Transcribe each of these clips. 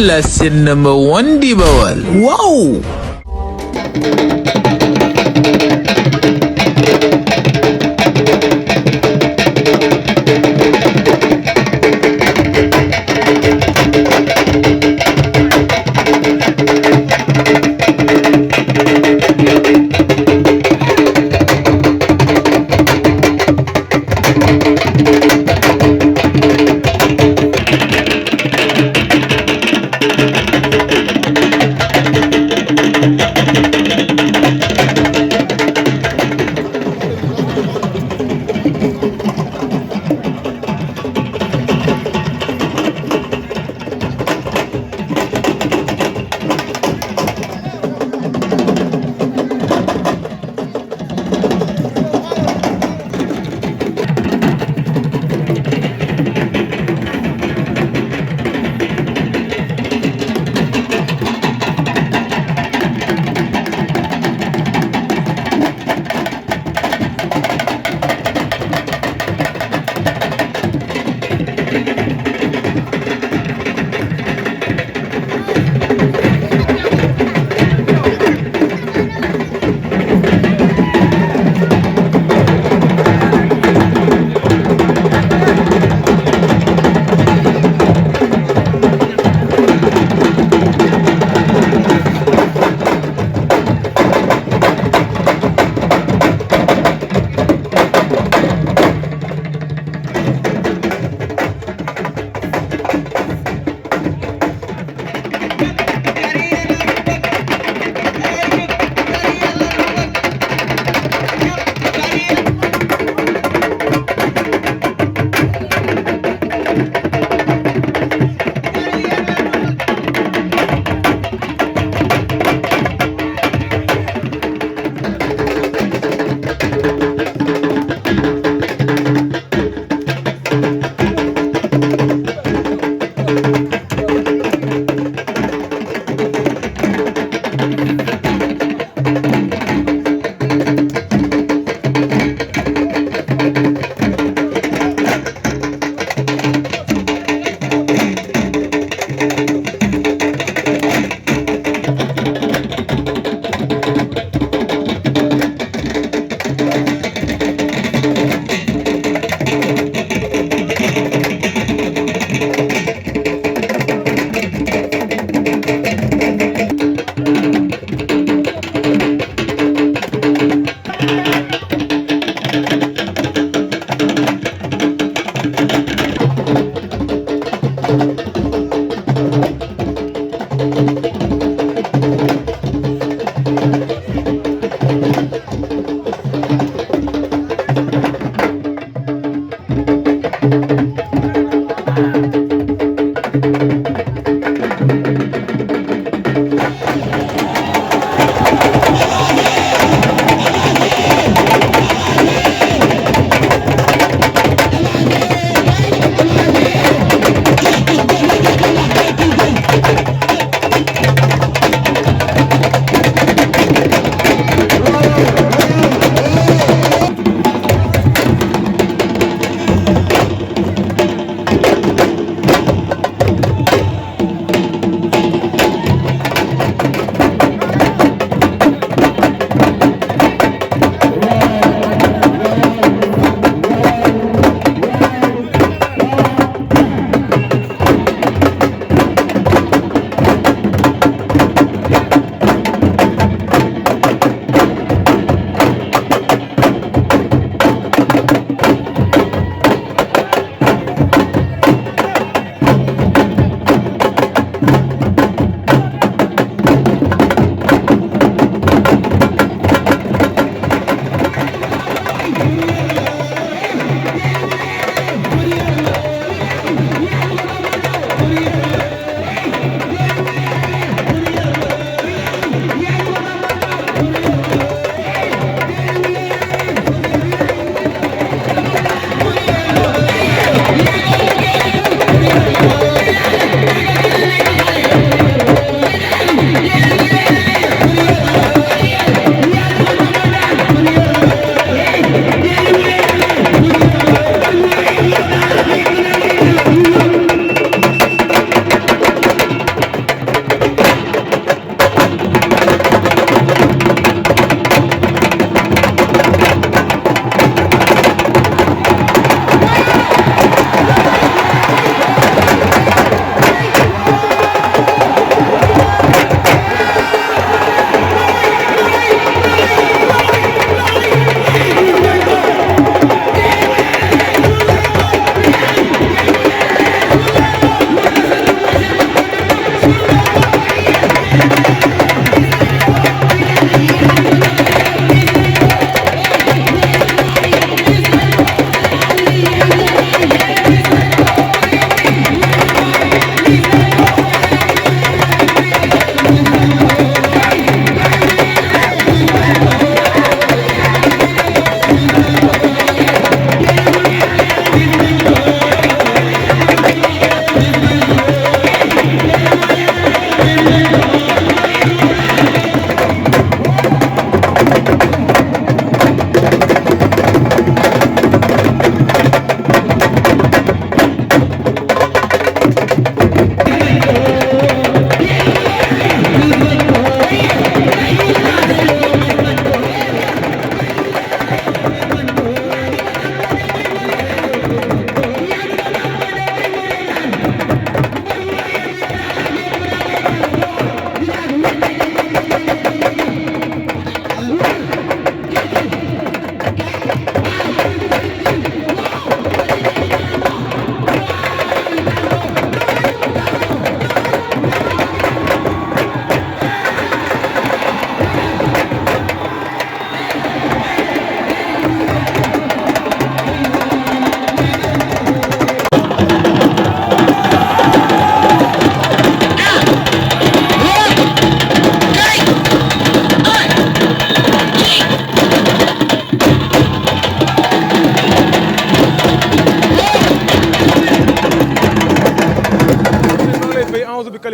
la scène number one di Bawal. Wow!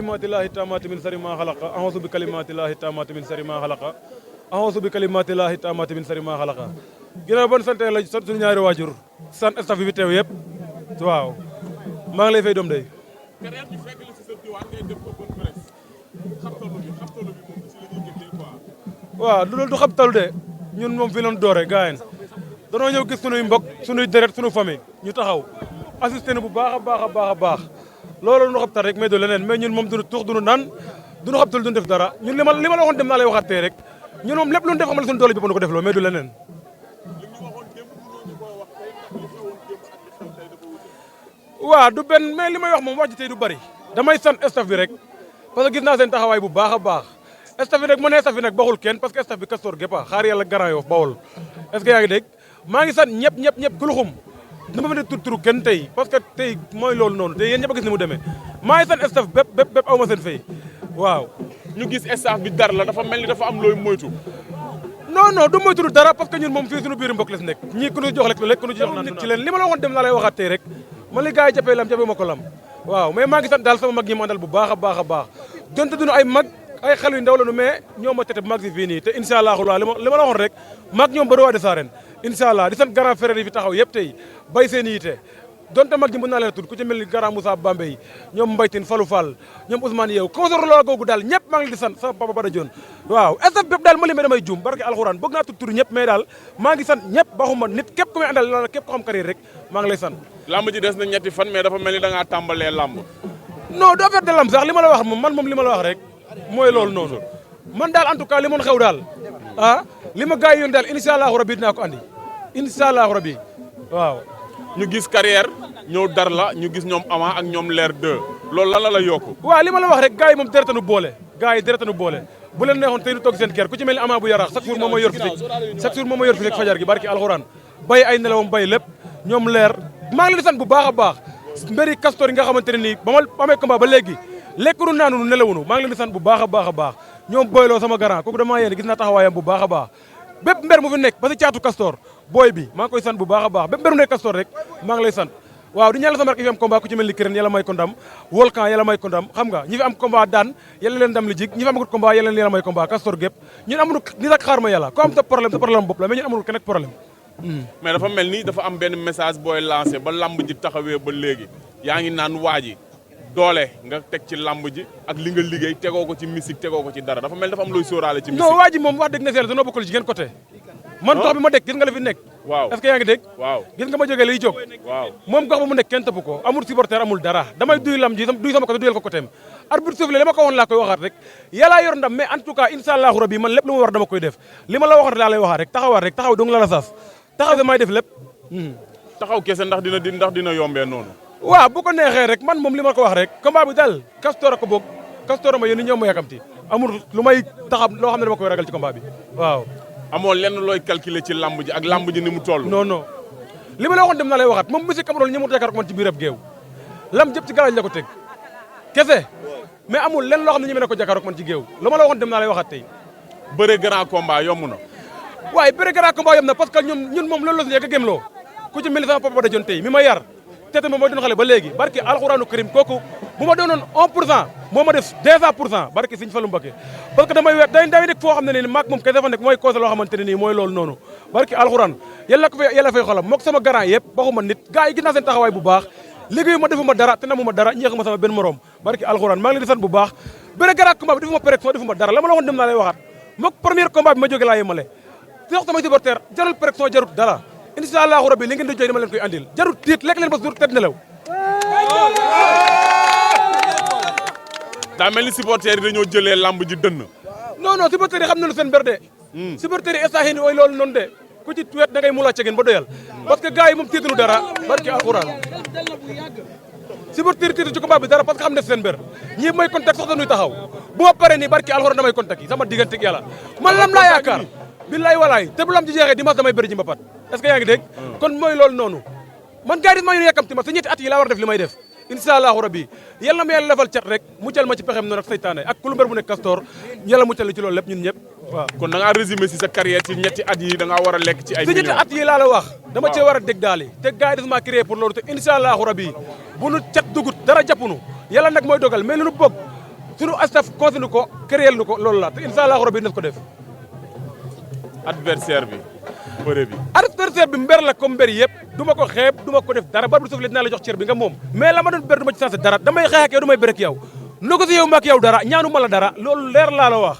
kalimatillahi taamati min sharri ma xalaqa a'uuzu bi kalimatillahi taamati min sharri ma xalaqa a'uuzu bi kalimatillahi taamati min sharri ma xalaqa ginnaaw bon sant la sant suñu ñaari waajur sant staff bi fi teew yëpp waaw maa ngi lay fay doom day waaw loolu du xabtalu de ñun moom fi lañ doore gaayen danoo ñëw gis sunuy mbokk sunuy deret sunu famille ñu taxaw assisté bu baax a baax a baax a baax loolu nu xabtal rek mais du leneen mais ñun moom duñu tux duñu naan duñu xabtal duñu def dara ñun li ma la waxoon dem naa lay waxaat tey rek ñun moom lépp lu ñu def xamal suñu doole bi nu ko def loo mais du leneen waaw du benn mais li may wax moom wax ji tey du bari damay sant staff bi rek parce que gis naa seen taxawaay bu baax a baax staff bi nag mu nee staff bi nag baxul kenn parce que staff bi Castor gépp xaar yàlla Grand Yoff Bawol est-ce que yaa ngi dégg maa ngi sant ñëpp kuluxum dama mën a turu kenn tey parce que tey mooy loolu noonu te yéen ñëpp a gis ni mu demee maa ngi sant staff bépp aw ma seen fay waaw ñu gis staff bi dar la dafa mel ni dafa am looy moytu non du moytu dara parce que ñun moom fii suñu biir mbokk la si nekk ñii ku ñu jox lekk ku ñu jox nit ci leen li ma la waxoon dem naa lay waxaat tey rek man li gars yi jàppee lam jàppee ma ko lam waaw mais maa ngi sant daal sama mag ñi ma àndal bu baax a baax a baax donte duñu ay mag ay xel yu ndaw lañu mais ñoo ma tete bu mag si fii nii te incha allah li ma la waxoon rek mag ñoom ba roi de Sarène incha allah di sant grand frère yi fi taxaw yëpp tey bay seen yite donte mag ñi mën naa leen tudd ku ci mel ni grand Moussa Bambey ñoom Mbaytin Fallou Fall ñoom Ousmane Yow consor loola googu daal ñëpp maa ngi leen di sant sama papa Bada Dione waaw staff bépp daal ma limee damay juum barke alxuraan bëgg naa tudd tur ñëpp mais daal maa ngi sant ñëpp baxuma nit képp ku may àndal la képp ko xam carrière rek maa ngi lay sant lamb ji des na ñetti fan mais dafa mel ni da ngaa tàmbalee lamb non du affaire de lamb sax li ma la wax moom man moom li ma la wax rek mooy loolu noonu man daal en tout cas li moon xew daal li ma gars yi yoon daal incha allahu rabi dinaa ko andi incha allahu rabi waaw ñu gis carrière ñëw dar la ñu gis ñoom Ama ak ñoom leer 2 loolu lan la yokku waaw li ma la wax rek gars yi moom deretanu boole gars yi deretanu boole bu leen neexoon tey nu toog seen kër ku ci mel ni Ama bu yaraax chaque jour moom mooy yor physique fajar gi barki alxuraan bay ay nelawam bay lépp ñoom leer maa ngi leen di sant bu baax a baax mbëri Castor yi nga xamante ne nii ba ma amee combat ba léegi lekkunu naanunu nelawunu maa ngi leen di sant bu baax a baax a baax ñoom boyloo sama garant kooku damaa yéene gis naa taxawaayam bu baax a baax bépp mbër mu fi nekk ba si caatu Castor booy bi maa ngi koy sant bu baax a baax bépp mbër mu nekk Castor rek maa ngi lay sant waaw di ñaanal sama rek fi am combat ku ci mel ni Kirène yàlla may ko ndam Volcan yàlla may ko ndam xam nga ñi fi am combat daan yàlla leen ndam li jig ñi fi amagut combat yàlla may combat Castor gépp ñun amuñu ni rek xaar ma yàlla ko am sa problème bopp la mais ñun amuñu kenn problème mais dafa mel ni dafa am benn message booy lancé ba lamb ji taxawee ba léegi yaa ngi naan waa ji doole nga teg ci lamb ji ak li nga liggéey tegoo ko ci musique tegoo ko ci dara dafa mel dafa am looy sóoraale ci musique non waa ji moom wax dëgg na seetlu danoo bokkul ci genn côté man gox bi ma dëkk gis nga la fi nekk waaw est-ce que yaa ngi dégg waaw gis nga ma jógee liy jóg waaw moom gox ba mu nekk kenn tëpp ko amul supporter amul dara damay duy lam ji duy sama côté duyal ko côté am arbitre soufflé li ma ko waxoon laa koy waxaat rek yàllaa yor ndam mais en tout cas incha allahu rabi man lépp lu ma war dama koy def li ma la waxoon laa lay waxaat rek taxawaat rek taxaw dong la sas taxaw damay def lépp taxaw kese ndax dina yombee noonu waaw bu ko neexee rek man moom li ma ko wax rek combat bi daal Castor a ko boog Castor ma yéen ñoom ma yakamti amul lu may taxam loo xam ne dama koy ragal ci combat bi waaw amoo lenn looy calculer ci lamb ji ak lamb ji ni mu toll non li ma la waxoon dem naa lay waxaat moom monsieur Cameroun ñi mu jàkkaarloo man ci biir ab géew lam jëpp ci galaaj la ko teg kese mais amul lenn loo xam ne ñi mën na ko jàkkaarloo man ci géew lu ma la waxoon dem naa lay waxaat tey bëre grand combat yomb na waaye bëre grand combat yomb na parce que ñun moom loolu la si yegg a gémloo ku ci mel ni sama papa Bada Dione tey mi ma yar tete moom mooy doon xale ba léegi barki alxuraanu karim kooku bu ma doonoon 1% moo ma def 200% barki Sëñ Fallu Mbakke parce que damay day nekk foo xam ne nii maag moom kay dafa nekk mooy cause loo xamante ne nii mooy loolu noonu barki alxuraan yàlla fay xolam mook sama garant yëpp baxuma nit gars yi gis naa seen taxawaay bu baax liggéeyu ma defuma dara te namu ma dara ñeexuma sama benn morom barki alxuraan maa ngi leen di sant bu baax bëre grand combat bi defuma pression defuma dara la ma la waxoon dem naa lay waxaat mook premier combat bi ma jóge laa yemale di wax samay supporter jarul pression jarut dara incha allahu rabbi li ngeen di jooy dama leen koy andil jarut tiit lekk leen ba suur tedd nelaw daa mel ni supporter yi dañoo jëlee lamb ji dënn non supporter yi xam nañu seen mbir de supporter yi instant yii ooy loolu noonu de ku ci tuwet da ngay mula cegeen ba doyal parce que gars yi moom tiituñu dara barki alxuraan supporter yi tiitu ci combat bi dara parce que xam ne seen mbir ñii may contact sax dañuy taxaw bu ma paree nii barki alxuraan damay contact yi sama diggante ak yàlla man lam laa yaakaar billaay walaay te bu lam ji jeexee dimanche damay bëri ji mbapat est-ce que yaa ngi dégg kon mooy loolu noonu man gars yi maa ngi yàkkamti ma sa ñetti at yi laa war a def li may def incha allahu rabbi yàlla ma yàlla defal cat rek muccal ma ci pexem noonu ak saytaane ak ku lu mbër bu nekk Castor yàlla muccal ci loolu lépp ñun ñëpp waaw kon da ngaa résumé si sa carrière ci ñetti at yi da ngaa war a lekk ci ay si ñetti at yi laa la wax dama cee war a dégg daal yi te gars yi daf maa créé pour loolu te incha allahu rabbi bu nu cat dugut dara jàppunu yàlla nag mooy dogal mais lu nu bëgg sunu staff conseillé ko créé nu ko loolu la te incha allahu rabi dina ko def. adversaire bi bëre bi. adversaire bi mber la comme mber yëpp du ma ko xeeb du ma ko def dara ba bu suuf dinaa la jox cër bi nga moom mais la ma doon ber du ma ci sensé dara damay xeex ak yow damay bëre ak yow négocier yow ma ak yow dara ñaanu ma la dara loolu leer laa la wax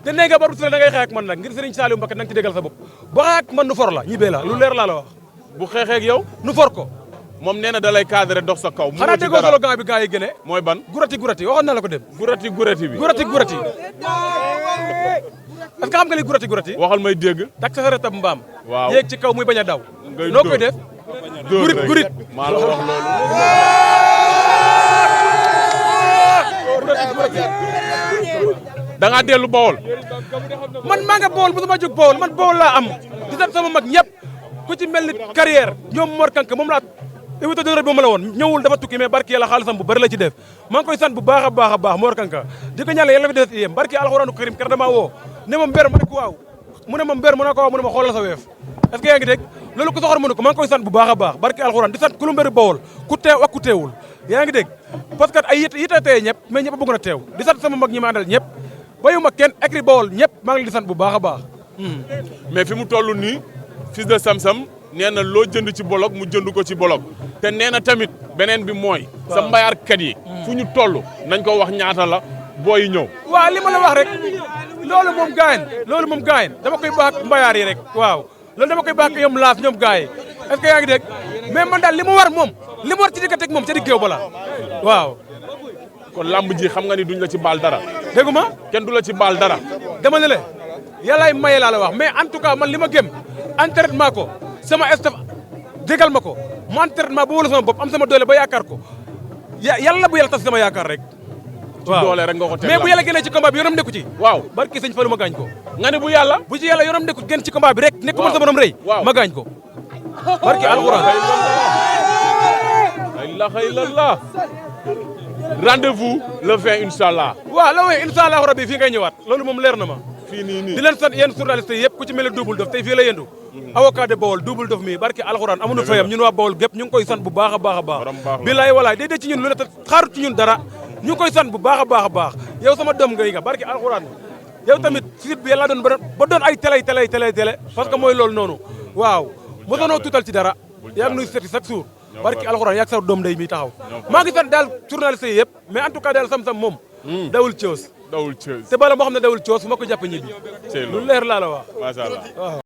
te nee nga ba bu suuf da ngay xeex ak man nag ngir Serigne Saliou Mbacké na nga ci déggal sa bopp boo xeex ak man nu for la ñibbee la lu leer laa la wax bu xeexee ak yow nu for ko moom nee na da lay cadré dox sa kaw. xanaa déggoo solo gant bi gars yi gëne mooy ban gurati waxoon na la ko dem gurati bi. gurati est-ce que xam nga li gurati waxal may dégg. tak sa retab mbaam waaw yéeg ci kaw muy bañ a daw ngay noo koy def gurit maa la wax loolu. da ngaa dellu Bawol. man maa nga Bawol mosuma jóg Bawol man Bawol laa am di sant sama mag ñëpp ku ci mel ni carrière ñoom Mor Kanka moom laa évité de bi ma la woon ñëwul dafa tukki mais barki yàlla xaalisam bu bëri la ci def maa ngi koy sant bu baax a baax Mor Kanka di ko ñaanal yàlla fi des yéem barki alxuraanu karim kar dama woo ne ma mber ma ne ko waaw mu ne ma mber ma ne ko waaw mu ne ma xoolal sa weef est-ce que yaa ngi dégg loolu ko soxor mënu ko maa ngi koy sant bu baax a baax barki alxuraan di sant ku lu mbëri Bawol ku teew ak ku teewul yaa ngi dégg parce que ay yita teye ñëpp mais ñëpp a bëgg na teew di sant sama mag ñi ma àndal ñëpp bayuma kenn écrit Bawol ñëpp maa ngi leen di sant bu baax a baax mais fi mu toll nii Fils de Sam Sam nee na loo jënd ci bolok mu jënd ko ci bolok te nee na tamit beneen bi mooy sa mbayaarkat yi fu ñu toll nañ ko wax ñaata la booy yi ñëw waaw li ma la wax rek loolu moom gaayen dama koy baax ak mbayaar yi rek waaw loolu dama koy baax ak ñoom laas ñoom gaay est-ce que yaa ngi dégg mais man daal li mu war moom li mu war ci diggante ak moom ca diggéew bala waaw kon lamb ji xam nga ni duñ la ci baal dara déggu ma kenn du la ci baal dara dama ne la yàllaay maye laa la wax mais en tout cas man li ma gëm entraînement ko sama staff dégal ma ko mu entraînement ba wóolu sama bopp am sama doole ba yaakaar ko yàlla bu yàlla tas sama yaakaar rek waaw doole rek nga ko teg mais bu yàlla génnee ci combat bi yoonam nekku ci waaw barki sëñ Fallou ma gaañ ko nga ne bu yàlla ci yàlla yoonam nekku génn ci combat bi rek nekku man sama morom rëy ma gaañ ko barki alxuraan la ilaha illallah rendez-vous le 20 inchallah waaw la way inchallah rabbi fii ngay ñëwaat loolu moom leer na ma fii nii di leen sant yéen journaliste yëpp ku ci mel ne Double Dof tey fii la yendu avocat de Bawol Double Dof mi barki alxuraan amuñu fayam ñun waa Bawol gépp ñu ngi koy sant bu baax a baax bilaay walaay day dee ci ñun lu ne te xaarut ci ñun dara ñu ngi koy sant bu baax a baax yow sama doom ngay nga barki alxuraan yow tamit site bi yàlla doon ba doon ay télé parce que mooy loolu noonu waaw mosoonoo tuutal ci dara yaa ngi nuy seeti chaque jour barki alxuraan yaa ngi sa doom day mi taxaw maa ngi sant daal journaliste yi yëpp mais en tout cas daal Sam Sam moom dawul coos dawul coos te bala moo xam ne dawul coos fu ma ko jàpp ñibbi lu leer laa la wax macha allah